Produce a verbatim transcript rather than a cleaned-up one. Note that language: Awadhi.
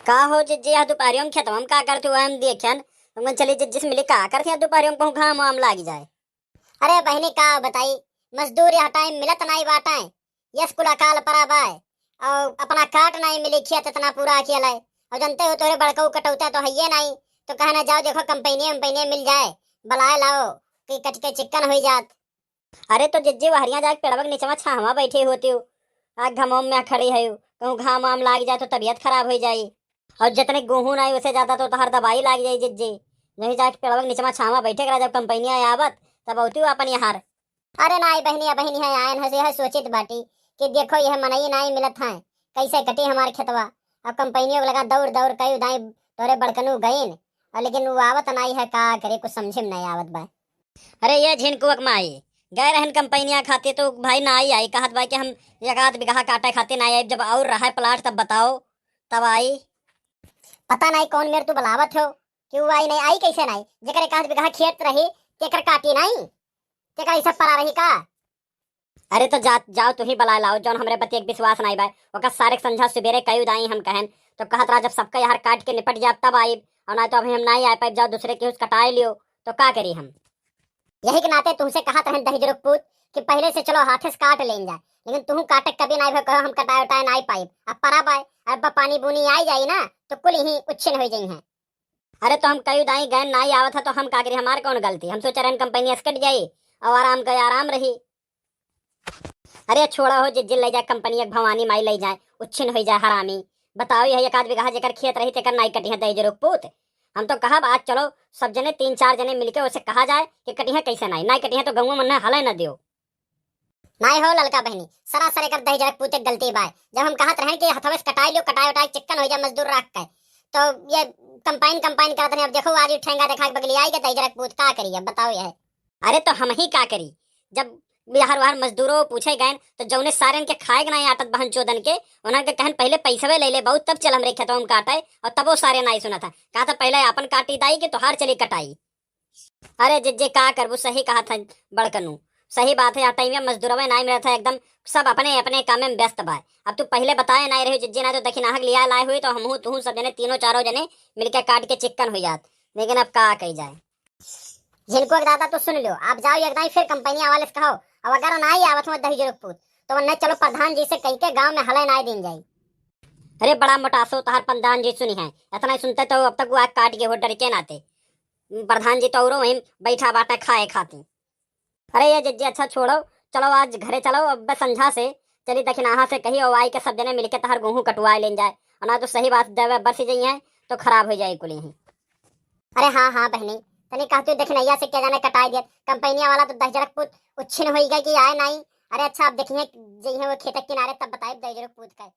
का हो जिज्जी, यह दुपहरियों में खेतवा में का करत हुआ हम देखेन? तुमन चली जिज्जी से मिली, का करत हैं दुपहरियों में, कहूँ घाम वाम लाग जाए। अरे बहिनी, का बताई, मजदूर यह टाइम मिलत नाई बाटे, यस कुल अकाल परा बाय, और अपना काट नाई मिली, खेत इतना पूरा अकेला है, और जानते हो तोरे बड़कऊ कटौता तो हइये नाई, तो कहना जाओ देखो कंपनिया वंपनिया मिल जाए, बलाए लाओ कि कट के चिक्कन होई जात। अरे तो जिज्जी, वहरिया जाके पेड़वा के नीचवा छाहवा बैठी होती हो, आ घमों में खड़ी है, कहूँ घाम वाम लाग जाए तो तबीयत खराब हो जाई, और जितने गेहूं नाई उसे ज्यादा तो तोहार दवाई लाग जाई जिज्जी। नहीं जाके पेड़वा के नीचवा छाहवा बैठे करा, जब कंपनिया आवत तब औती हो अपन यहाँ। अरे नाई बहिनी, बहिनी है आयन है, यह सोचित बाटी कि देखो यह मनई नाई मिलत है, कैसे कटी हमार खेतवा। अब कंपनियों के लगा दौड़ दौड़ कई दाई तोरे बड़कनू गईन, और लेकिन वो आवत नाई है, का करे, कुछ समझे में नाई आवत बा। अरे ये झिनकुआ के माई, गए रहन कंपनिया खातिर तो भाई नाई आई, कहत बा कि हम एक आध बीघा काटे खातिर नाई आई, जब और रहा प्लाट तब बताओ, तब आई। पता नाई कौन मेर तू बुलावत हो कि वो आई नाई, आई कैसे नाई? जेकर एक आध बीघा खेत रही, तेकर काटी नाई? तेकर ऐसा परा रही का? अरे तो जा, जाओ तू ही बलाए लाओ, जौन हमरे बतिया के विश्वास नाई बा। ओकर सारे के संझा सुबेरे कई दाई हम कहन, तो कहत रहा जब सबका यार काट के निपट जाब तब आइब, और ना तो अभी हम नाई आ पाइब, जाओ दूसरे के हुस कटाए लियो, तो का करी हम? यही के नाते तुमसे कहत रहन दहिजरुक पूत कि पहले से चलो हाथे से काट लेन जाए, लेकिन तुहू काटे कभी नाई भे कहो हम कटाए उटाए नाई पाइब। अब परा बाय, अब पानी बूनी आई जाई ना तो कुल ही उच्छिन हो जाई हैं। अरे तो हम कई दाई गैन नाई आवत है तो हम का करी, हमार कौन गलती? हम सोच रहन कंपनी से कट जाई और आराम का आराम रही। अरे छोड़ा हो, जिज्जी ले जाए कंपनी एक भवानी माई ले जाए, उच्छिन हो जाए हरामी। बताओ यह एक आध बीघा जेकर खेत रही तेकर नाई कटी है दहिजरुक पूत। हम तो कहब आज चलो सब जने तीन चार जने मिलके उसे कहा जाए कि कटी है कैसे नाई, नाई कटी है तो गौवा मन हले न दियो। नाई हो ललका बहिनी, सरासर एकर दहिजरक पूते के गलती बाय। जब हम कहत रहन कि हथवे से कटाई लियो, कटाई उटाई चिक्कन हो जाए मजदूर रख के, तो ये कंपाइन कंपाइन करत रहे। अब देखो आज ही ठेंगा देखा के बगली आई के दहिजरक पूत का करी, अब बताओ यह। अरे तो हम ही का करी, जब बिहार वहार मजदूरों पूछे गए तो जौने सारेन के खाए के नाई आटत बहन चोदन के, उन्हन के कहन पहले पैसवे ले ले बहुत तब चल हमरे खेतवा में काटे, और तबो सारे नाई सुनत है। कहा था पहले अपन काटी दाई के तोहार चली कटाई। अरे जिज्जे का करबू, सही कहा था बड़कनू, सही बात है। यह टाइम में मजदूरवे नाई मिलत है, एकदम सब अपने अपने काम में व्यस्त बा। अब तू पहले बताए नाई रहे जिज्जे, ना तो दखिनाहक लिया लाए हुई तो हमहू तुहू सब जने तीनों चारों जने मिलके काट के चिक्कन हो जात, लेकिन अब का कही जाए। झिनकुआ के दादा तो सुन लो, आप जाओ एक दाई फिर कंपनिया वाले से कहो, अब अगर नाई आवत हो दहिजरुक पूत तो वन्ने चलो प्रधान जी से कह के गांव में हले नाई दिन जाई। अरे बड़ा मोटासो तहार प्रधान जी सुनी है, इतना ही सुनते तो अब तक वो आग काट के हो डर के नाते। प्रधान जी तो औरो वहीं बैठा बाटे खाए खातिर। अरे ये जिज्जी अच्छा छोड़ो, चलो आज घरे चलो, अब संझा से चली दखिनाहा से कही और आई के सब जने मिलके तहार गेहूं कटवाए लेन जाए, और ना तो सही बात देवे बरसी जाई है तो खराब हो जाए कुली ही। अरे हाँ हाँ बहनी, तनी कहती दखिनैया से क्या जाने कटाए दिया, कंपनिया वाला तो दहिजरक पूत उच्छिन हो गए कि आए नाई। अरे अच्छा आप देखिए जइहे वो खेत के किनारे तब बताए दहिजरक पूत का।